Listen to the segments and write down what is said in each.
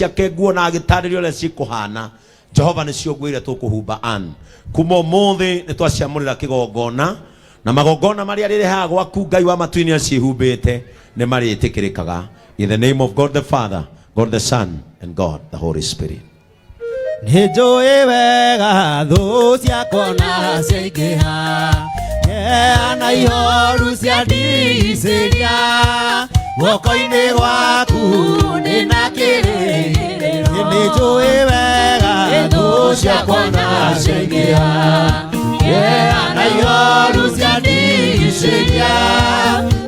ciake nguo na agĩtarĩria ũrĩa cikũhana. Jehova nĩcio nguo iria tũkũhumba Ann. Kuma ũmũthĩ nĩ twaciamũrĩra kĩgongona, na magongona marĩa rĩrehaga gwaku Ngai wa matu-inĩ acihumbĩte nĩ marĩtĩkĩrĩkaga. In the name of God the Father, God the Son, and God the Holy Spirit. Nĩ njũĩ wega thũ ciakwa na ciaingĩha, na ihoru cia ndicĩria, guoko-inĩ gwaku ndĩ na kĩrĩgĩrĩro. Nĩ njũĩ wega thũ ciakwa na ciaingĩha, na ihoru cia ndicĩria,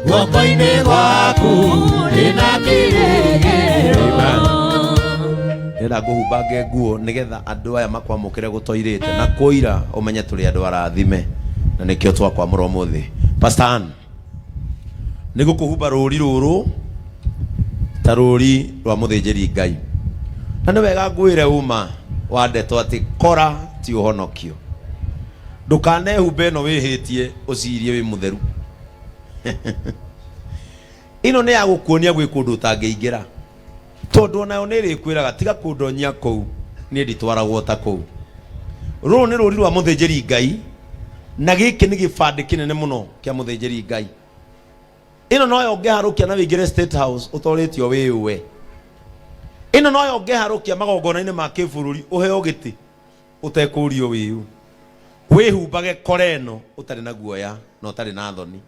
guoko-inĩ gwaku ndĩ na kĩrĩgĩrĩro. Ndĩrenda ngũhumbange nguo nĩgetha andũ aya makwamũkĩre gũtoirĩte na kũira ũmenye tũrĩ andũ arathime na nĩkĩo twakwamũra ũmũthĩ. Pastor Ann, nĩ gũkũhumba rũri rũrũ ta rũri rwa mũthĩnjĩri Ngai. Na nĩ wega ngwĩre uma wa ndeto atĩ kora ti ũhonokio. Ndũkanehumbe ĩno wĩhĩtie ũcirie wĩ mũtheru. Ĩno nĩ ya gũkuonia gwĩ kũndũ ũtangĩingĩra. Tondũ onayo nĩ ĩrĩkwĩraga tiga kũndonyia kũu, niĩ nditwaragwo ta kũu. Rũrũ nĩ rũri rwa mũthĩnjĩri Ngai, na gĩkĩ nĩ gĩbandĩ kĩnene mũno kĩa mũthĩnjĩri Ngai. Ĩno noyo ũngĩharũkia na wĩingĩre State House ũtorĩtio wĩũe. Ĩno noyo ũngĩharũkia magongona-inĩ ma kĩbũrũri ũheo gĩtĩ ũtekũrio wĩũ. Wĩhumbage kora ĩno ũtarĩ na guoya na ũtarĩ na thoni.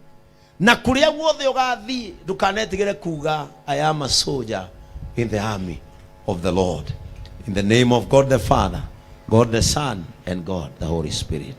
Na kũrĩa guothe ũgathiĩ ndũkanetigĩre kuga I am a soldier in the army of the Lord. In the name of God the Father, God the Son, and God the Holy Spirit.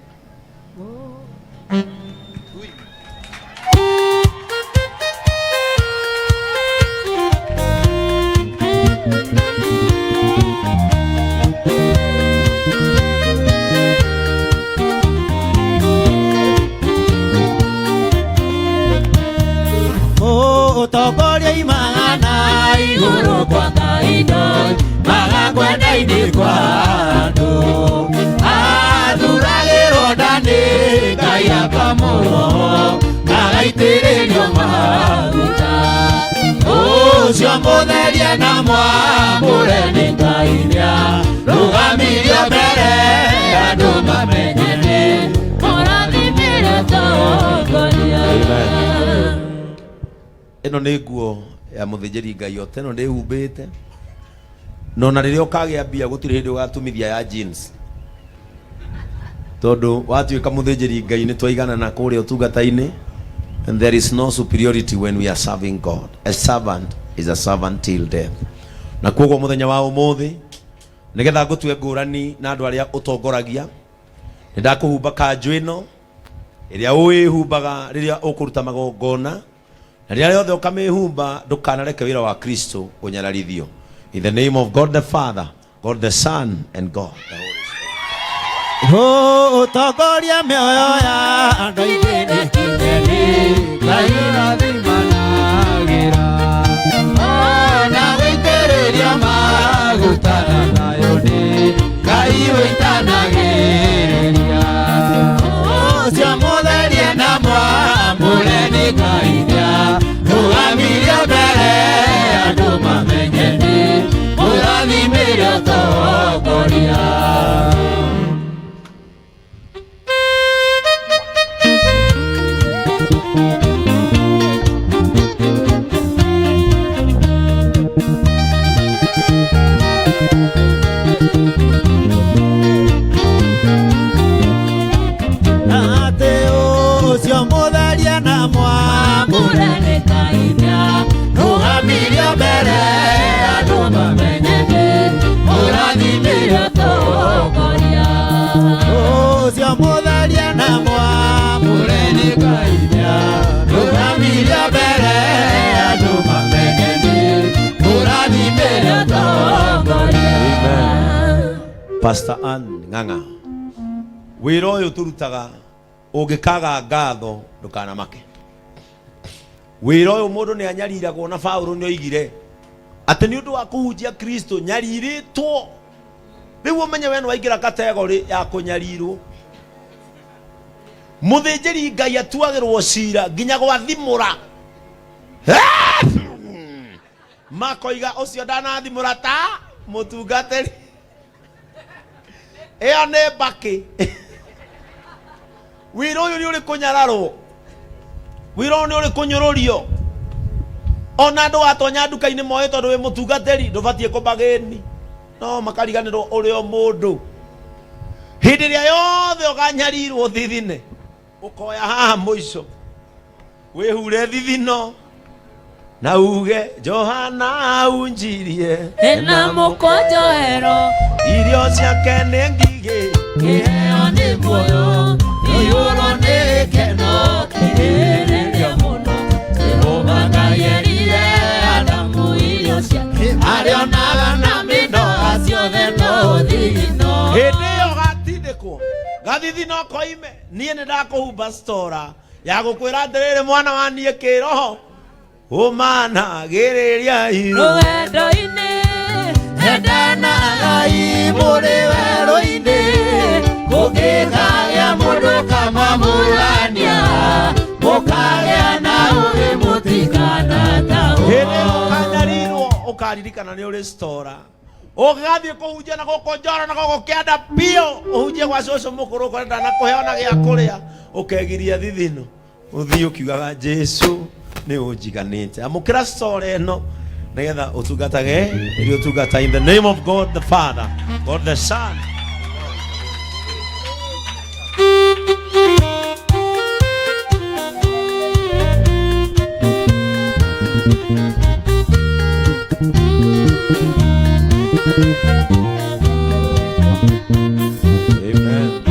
Ũtongoria imagana igũrũ kwa Ngai magakwenda-inĩ kwa andũ athuragĩrwo nda nĩ Ngai akamũrwo agaitĩrĩrio maguta ũcio mũtherie na mwamũre nĩ Ngai nĩa rũgamirio mbere andũ mamenye nĩ Mũrathimire ũtongoria. Ĩno nĩ nguo ya mũthĩnjĩri Ngai o ta ĩno ndĩhumbĩte. Na ona rĩrĩa ũkagĩa mbia gũtirĩ hĩndĩ ũgatumithia ya jeans. Tondũ watuĩka mũthĩnjĩri Ngai nĩ twaiganana kũrĩa ũtungata-inĩ. And there is no superiority when we are serving God. A servant is a servant till death. Na koguo mũthenya wa ũmũthĩ nĩgetha ngũtue ngũrani na andũ arĩa ũtongoragia, nĩ ndakũhumba kanjũ ĩno ĩrĩa ũĩhumbaga rĩrĩa ũkũruta magongona, na rĩrĩa rĩothe ũkamĩhumba ndũkanareke wĩra wa Kristo ũnyararithio. In the name of God the Father, God the Son, and God the Holy Spirit. Ũtongoria mĩoyo ya andũ aingĩ nĩ kĩgeni, Ngai ũrathimanagĩra. Ona gũitĩrĩria maguta na thayũ nĩ Ngai ũitanagĩrĩria. Ũcio mũtherie na mwamũre nĩ Ngai nĩa rũgamirio mbere andũ mamenye nĩ mũrathimĩre ũtongoria. Atĩ ũcio mũtherie na mwamũre nĩ Ngai nĩa rũgamirio mbere andũ mamenye nĩ mũrathimĩre ũtongoria. Ũcio mũtherie na mwamũre nĩ Ngai nĩa rũgamirio mbere andũ mamenye nĩ mũrathimĩre ũtongoria. Pastor Ann Ng'ang'a, wĩra ũyũ tũrutaga ũngĩkaga ngatho ndũkanamake. Wĩra ũyũ mũndũ nĩ anyariragwo, na Paulo nĩ oigire atĩ nĩ ũndũ wa kũhunjia Kristo nyarirĩtwo. Rĩu ũmenye we nĩ waingĩra kategorĩ ya kũnyarirwo. Mũthĩnjĩri Ngai atuagĩrwo cira nginya gwathimũra. Makoiga ũcio ndanathimũra ta. Mũtungatĩri ĩyo nĩ mbakĩ. Wĩra ũyũ nĩ ũrĩ kũnyararwo, wĩra ũyũ nĩ ũrĩ kũnyũrũrio. Ona andũ watonya nduka-inĩ moĩ tondũ wĩ mũtungatĩri ndũbatiĩ kũbagĩni, no makariganĩrwo ũrĩ o mũndũ. Hĩndĩ ĩrĩa yothe ũkanyarirwo thithine, ũkoya haha mũico wĩhure thithino na uge Johana unjirie Ena mũkwanjohero irio ciake nĩ ngigĩ. Kĩheo nĩ muoyo, iyũrwo nĩ gĩkeno kĩrĩrĩria mũno. Jehova Ngai erire Adamu irio ciake arĩonaga na mĩnoga ciothe no thithino. Hĩndĩ ĩyo gatindĩkwo gathithino koime, niĩ nĩ ndakũhumba stora ya gũkwĩra atĩrĩrĩ, mwana wa niĩ kĩroho ũmanagĩrĩria iru Rũgendo-inĩ Endanagai mũrĩ werũ-inĩ, gũkĩkagĩa mũndũ kamamũrania, mũkagĩa na ũũgĩ mũtikanatahwo. Hĩndĩ ĩyo ũkanyarirwo ũkaririkana nĩ ũrĩ stora. Ũgĩgathiĩ kũhunjia na gũkũ njoro na gũkũ kĩanda biũ, ũhunjie gwa cũcũ mũkũrũ ũkore ndanakũhe ona gĩa kũrĩa, ũkegiria thithino ũthiĩ ũkiugaga Jesu nĩ ũnjiganĩte. Amũkĩra stora ĩno nĩgetha ũtungatage ĩrĩa ũtungata in the name of God the Father, God the Son. Amen.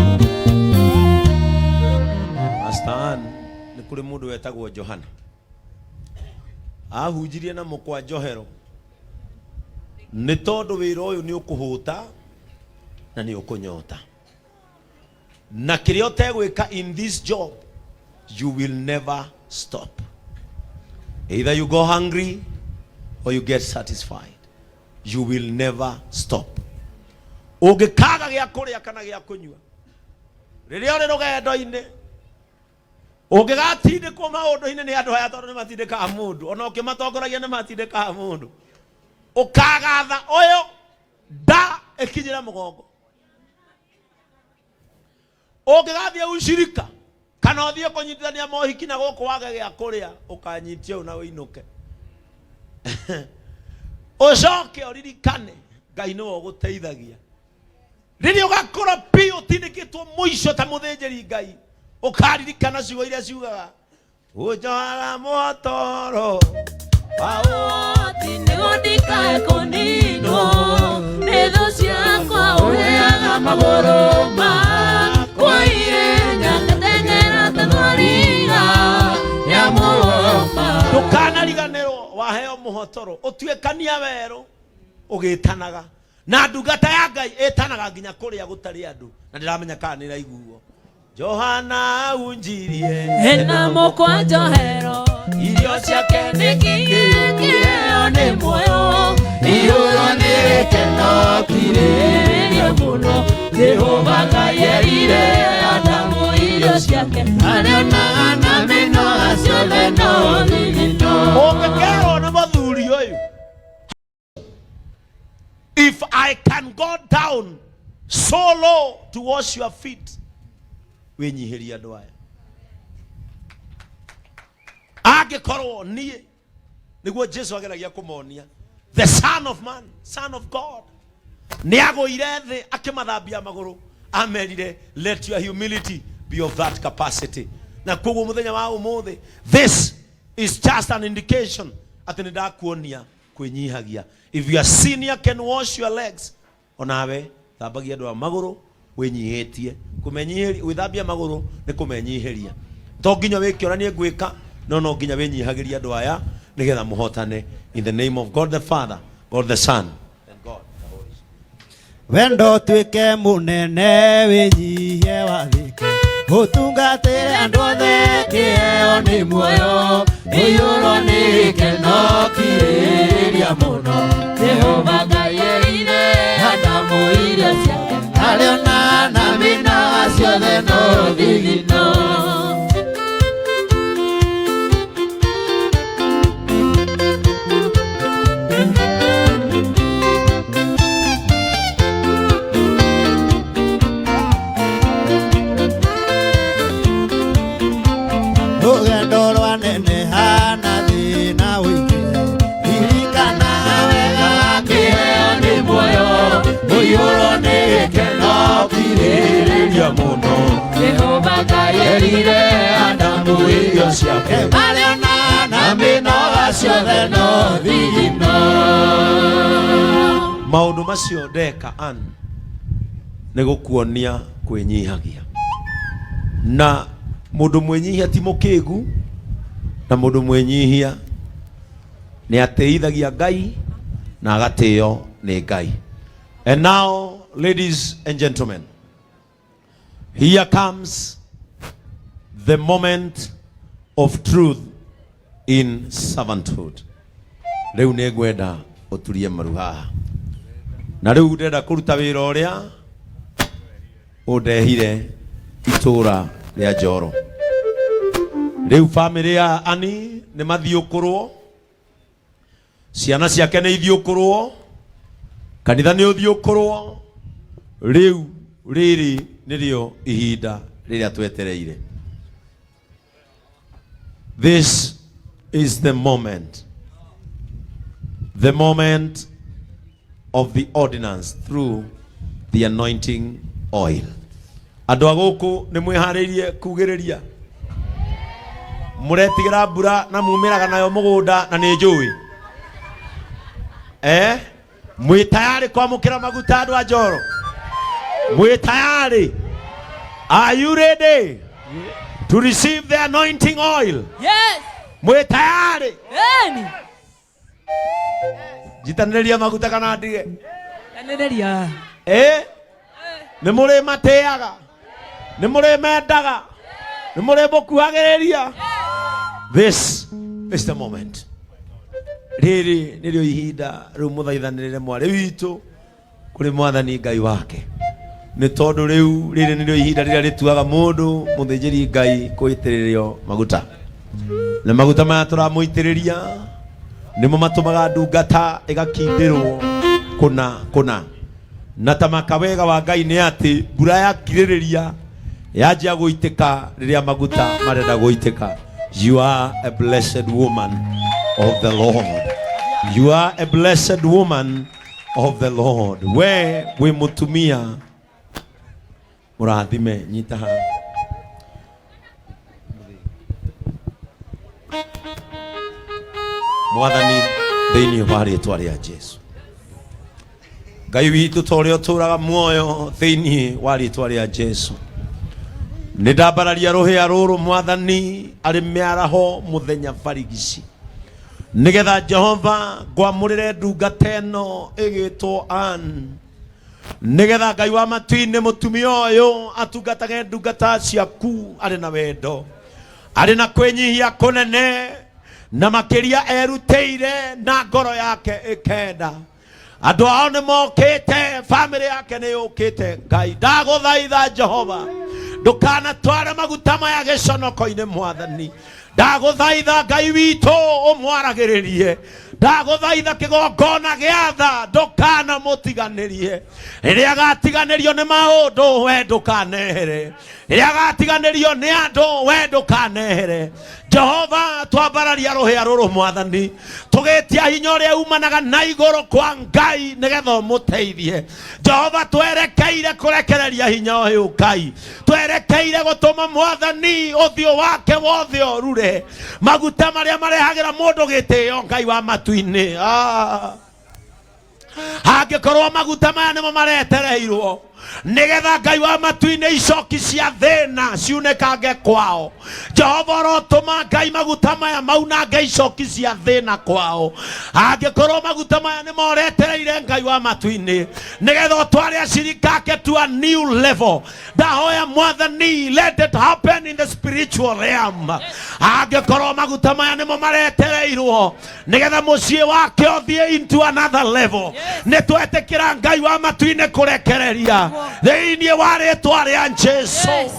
Pastor Ann, nĩ kũrĩ mũndũ wetagwo Johana ahunjirie na mũkwa njohero nĩ tondũ wĩra ũyũ nĩ ũkũhũta na nĩ ũkũnyota, na kĩrĩa ũtegwĩka in this job you will never stop. Either you go hungry or you get satisfied, you will never stop. Ũngĩkaga gĩa kũrĩa kana gĩa kũnyua rĩrĩa ũrĩ rũgendo-inĩ, ũngĩgatindĩkwo maũndũ-inĩ nĩ andũ aya, tondũ nĩ matindĩkaga mũndũ, ona ũkĩmatongoragia nĩ matindĩkaga mũndũ, ũkagatha ũyũ nda ĩkinyĩre mũgongo. Ũngĩgathiĩ ucirika kana ũthiĩ kũnyitithania mohiki na gũkũ wage gĩa kũrĩa, ũkanyitia ũũ na ũinũke, ũcoke ũririkane Ngai nĩwe ũgũteithagia. Rĩrĩa ũgakũra biũ ũtindĩkĩtwo mũico ta mũthĩnjĩri Ngai, ũkaririkana ciugo iria ciugaga ũnjohaga mũhotoro wa Ũhoti nĩguo ndikae kũninwo nĩ thũ ciakwa, ũheaga magũrũ makwa ihenya, ngateng'era ta thwariga ya mũrũma. Ndũkanariganĩrwo waheo mũhotoro ũtuĩkania werũ ũgĩtanaga na ndungata ya Ngai ĩtanaga nginya kũrĩa gũtarĩ andũ, na ndĩramenya kana nĩ ĩraiguo. Johana unjirie Ena mũkwa njohero irio ciake nĩ ngigĩ, kĩheo nĩ muoyo, iyũrwo nĩ gĩkeno kĩrĩrĩria mũno. Jehova Ngai erire Adamu irio ciake arĩonaga na mĩnoga ciothe no thithino. Ũngĩkerwo nĩ mũthuri ũyũ, if I can go down so low to wash your feet, wĩnyihĩrie andũ aya. Angĩkorwo niĩ nĩguo Jesu ageragia kũmonia, the Son of Man, Son of God, nĩ agũire thĩ akĩmathambia magũrũ, amerire let your humility be of that capacity. Na koguo mũthenya wa ũmũthĩ, this is just an indication atĩ nĩ ndakuonia kwĩnyihagia. If your senior can wash your legs, onawe thambagia andũ a magũrũ wĩnyihĩtie. Kũmenyihĩria, gwĩthambia magũrũ nĩ kũmenyihĩria. To nginya wĩke ũrĩa niĩ ngwĩka, no no nginya wĩnyihagĩrie andũ aya nĩgetha mũhotane. In the name of God the Father, God the Son and God the Holy Spirit. Wendo tuĩke mũnene, wĩnyihie wathĩke, ũtungatĩre andũ othe, kĩheo nĩ muoyo, iyũrwo nĩ gĩkeno kirĩrĩria mũno. Jehova Ngai erire Adamu irio ciake arĩona na mĩnoga ciothe no thithino. mũno. Jehova Ngai Erire Adamu irio ciake marĩona na mĩnoga ciothe no thigino. Maũndũ macio ndeka an nĩ gũkuonia kwĩnyihagia, na mũndũ mwĩnyihia ti mũkĩgu, na mũndũ mwĩnyihia nĩ atĩithagia Ngai na agatĩo nĩ Ngai. And now, ladies and gentlemen, here comes the moment of truth in servanthood. Rĩu nĩ ngwenda ũturie maru haha, na rĩu ndĩrenda kũruta wĩra ũrĩa ũndehire itũra rĩa Njoro. Rĩu bamĩrĩ ya Ani nĩ mathiũkũrwo, ciana ciake nĩ ithiũkũrwo, kanitha nĩ ũthiũkũrwo. Rĩu rĩrĩ nĩrĩo ihinda rĩrĩa twetereire. This is the moment, the moment of the ordinance through the anointing oil. Andũ a gũkũ nĩ mwĩharĩirie kugĩrĩria, mũretigĩra mbura na mumĩraga nayo mũgũnda na nĩ njũĩ, eh? Mwĩ tayarĩ kwamũkĩra maguta, andũ a Njoro? Mwĩ tayarĩ? Are you ready to receive the anointing oil? Yes. Mwĩ tayarĩ? Eni. Njitanĩrĩria maguta kana ndige? Tanĩrĩria. Eh? Nĩ mũrĩ matĩaga, nĩ mũrĩ mendaga, nĩ mũrĩ mũkuhagĩrĩria. This is the moment. Rĩrĩ nĩrĩo ihinda rĩu mũthaithanĩrĩre mwarĩ witũ kũrĩ Mwathani Ngai wake, nĩ tondũ rĩu rĩrĩ nĩrĩo ihinda rĩrĩa rĩtuaga mũndũ mũthĩnjĩri Ngai kũitĩrĩrio maguta, na maguta maya tũramũitĩrĩria nĩmo matũmaga ndungata ĩgakindĩrwo kũna kũna. Na tamaka wega wa Ngai nĩ atĩ mbura yakirĩrĩria yanjia gũitĩka rĩrĩa maguta marenda gũitĩka. You are a blessed woman of the Lord. You are a blessed woman of the Lord. We wĩ mũtumia mũrathime. Nyita haha. Mwathani, thĩinĩ wa rĩtwa rĩa Jesu, Ngai witũ, ta ũrĩa ũtũraga muoyo, thĩinĩ wa rĩtwa rĩa Jesu, nĩ ndambararia rũhĩa rũrũ, Mwathani, arĩ mĩaraho mũthenya barigici, nĩgetha Jehova ngwamũrĩre ndungata ĩno ĩgĩtwo Ann, nĩgetha Ngai wa matu-inĩ, mũtumia ũyũ atungatage ndungata ciaku arĩ na wendo, arĩ na kwĩnyihia kũnene, na makĩria erutĩire na ngoro yake ĩkenda. Andũ ao nĩ mokĩte, bamĩrĩ yake nĩ yũkĩte. Ngai, ndagũthaitha Jehova, ndũkanatware maguta maya gĩconoko-inĩ. Mwathani, ndagũthaitha Ngai witũ ũmwaragĩrĩrie. Ndagũthaitha kĩgongona gĩa tha, ndũkanamũtiganĩrie. Rĩrĩa agatiganĩrio nĩ maũndũ, we ndũkanehere. Rĩrĩa agatiganĩrio nĩ andũ, we ndũkanehere. Jehova, twambararia rũhĩa rũrũ, Mwathani, tũgĩtia hinya ũrĩa umanaga na igũrũ kwa Ngai nĩgetha ũmũteithie. Jehova, twerekeire kũrekereria hinya ũyũ. Ngai, twerekeire gũtũma, Mwathani, ũthiũ wake wothe ũrure maguta marĩa marehagĩra mũndũ gĩtĩo. Ngai wa matu-inĩ, ah. Angĩkorwo maguta maya nĩmo maretereirwo nĩgetha, Ngai wa matu-inĩ, icoki cia thĩna ciunĩkange kwao, Jehova, ũrotũma, Ngai, maguta maya maunange icoki cia thĩna kwao. Angĩkorwo maguta maya nĩmo ũretereire, Ngai wa matu-inĩ, nĩgetha ũtware acirika ake to a new level, ndahoya, Mwathani, let it happen in the spiritual realm. Angĩkorwo maguta maya nĩmo maretereirwo nĩgetha mũciĩ wake ũthiĩ into another level, nĩ twetĩkĩra, Ngai wa matu-inĩ, kũrekereria thĩinĩ wa rĩtwa rĩa Jesu.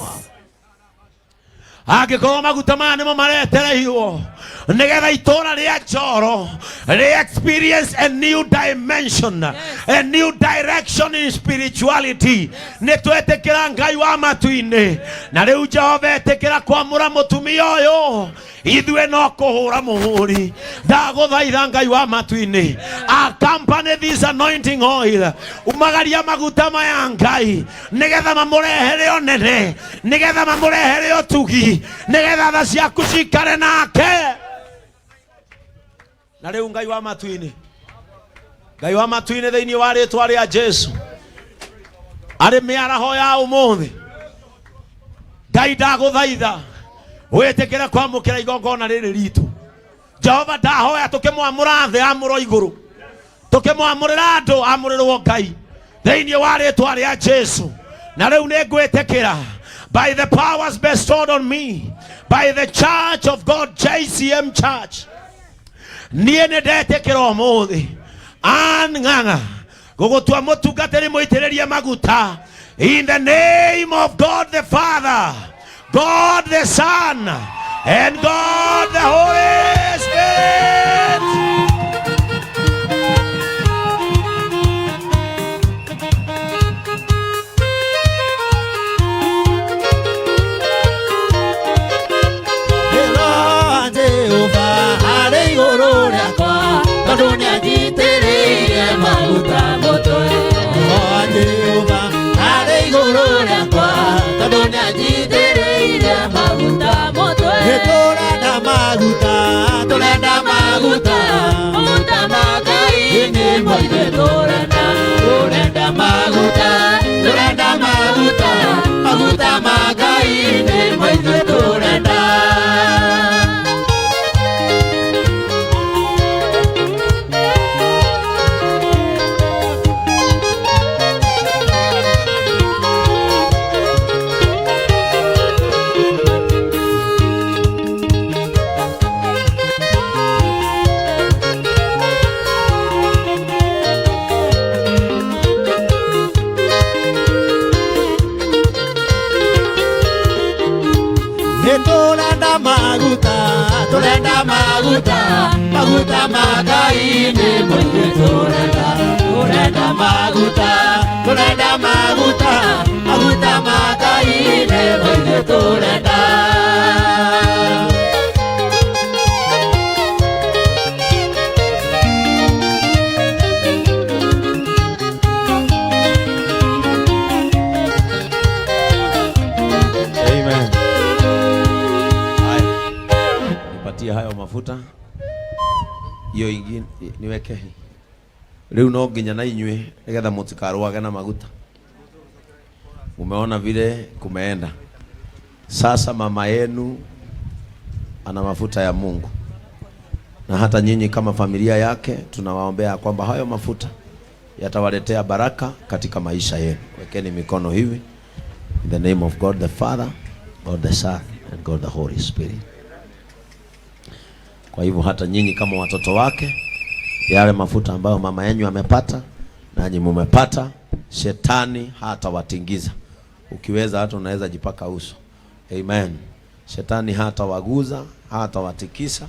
Angĩkorwo maguta maya nĩmo maretereirwo Nĩgetha itũũra rĩa Njoro rĩ experience a new dimension, a new direction in spirituality. Nĩ twetĩkĩra Ngai wa matu-inĩ, na rĩu Jehova etĩkĩra kwamũra mũtumia ũyũ, ithuĩ no kũhũra mũhũri. Ndagũthaitha Ngai wa matu-inĩ, accompany this anointing oil, umagaria maguta maya Ngai, nĩgetha mamũrehere ũnene, nĩgetha mamũrehere ũtugi, nĩgetha tha ciaku cikare nake. Na rĩu Ngai wa matu-inĩ, Ngai wa matu-inĩ, thĩinĩ wa rĩtwa rĩa Jesu, arĩ mĩaraho ya ũmũthĩ, Ngai ndagũthaitha wĩtĩkĩre kwamũkĩra igongona rĩrĩ ritũ. Jehova, ndahoya tũkĩmwamũra thĩ, amũrwo igũrũ, tũkĩmwamũrĩra andũ, amũrĩrwo Ngai, thĩinĩ wa rĩtwa rĩa Jesu. Na rĩu nĩ ngwĩtĩkĩra by the powers bestowed on me by the Church of God, JCM Church, niĩ nĩ ndetĩkĩra ũmũthĩ Ann Ng'ang'a gũgũtua mũtungatĩri mũitĩrĩrie maguta, in the name of God the Father, God the Son and God the Holy Spirit. Ĩroa Jehova arĩ igũrũ rĩakwa, tondũ nĩanjitĩrĩirie maguta mũtwe. Roho Jehova arĩ igũrũ rĩakwa, tondũ nĩanjitĩrĩirie maguta mũtwe. Nĩtũrenda maguta, tũrenda maguta, maguta ma Ngai nĩmo ithuĩ tũrenda. Tũrenda maguta, tũrenda maguta, maguta ma Ngai nĩmo ithuĩ tũrenda. Nĩtũrenda maguta, tũrenda maguta, maguta ma Ngai nĩmo ithuĩ tũrenda. Tũrenda maguta, tũrenda maguta, maguta ma Ngai nĩmo ithuĩ tũrenda. Amen. Haya. Nipatie hayo mafuta. Hiyo ingine niweke hii. Rĩu no nginya na inyuĩ nĩgetha mũtikarũage na maguta. Umeona vile kumeenda. Sasa mama yenu ana mafuta ya Mungu, na hata nyinyi kama familia yake tunawaombea kwamba hayo mafuta yatawaletea baraka katika maisha yenu. Wekeni mikono hivi. In the name of God the Father, God the Son and God the Holy Spirit. Kwa hivyo hata nyinyi kama watoto wake, yale mafuta ambayo mama yenu amepata, nanyi mumepata, shetani hatawatingiza. Ukiweza hata unaweza jipaka uso. Amen. Shetani hatawaguza, hatawatikisa.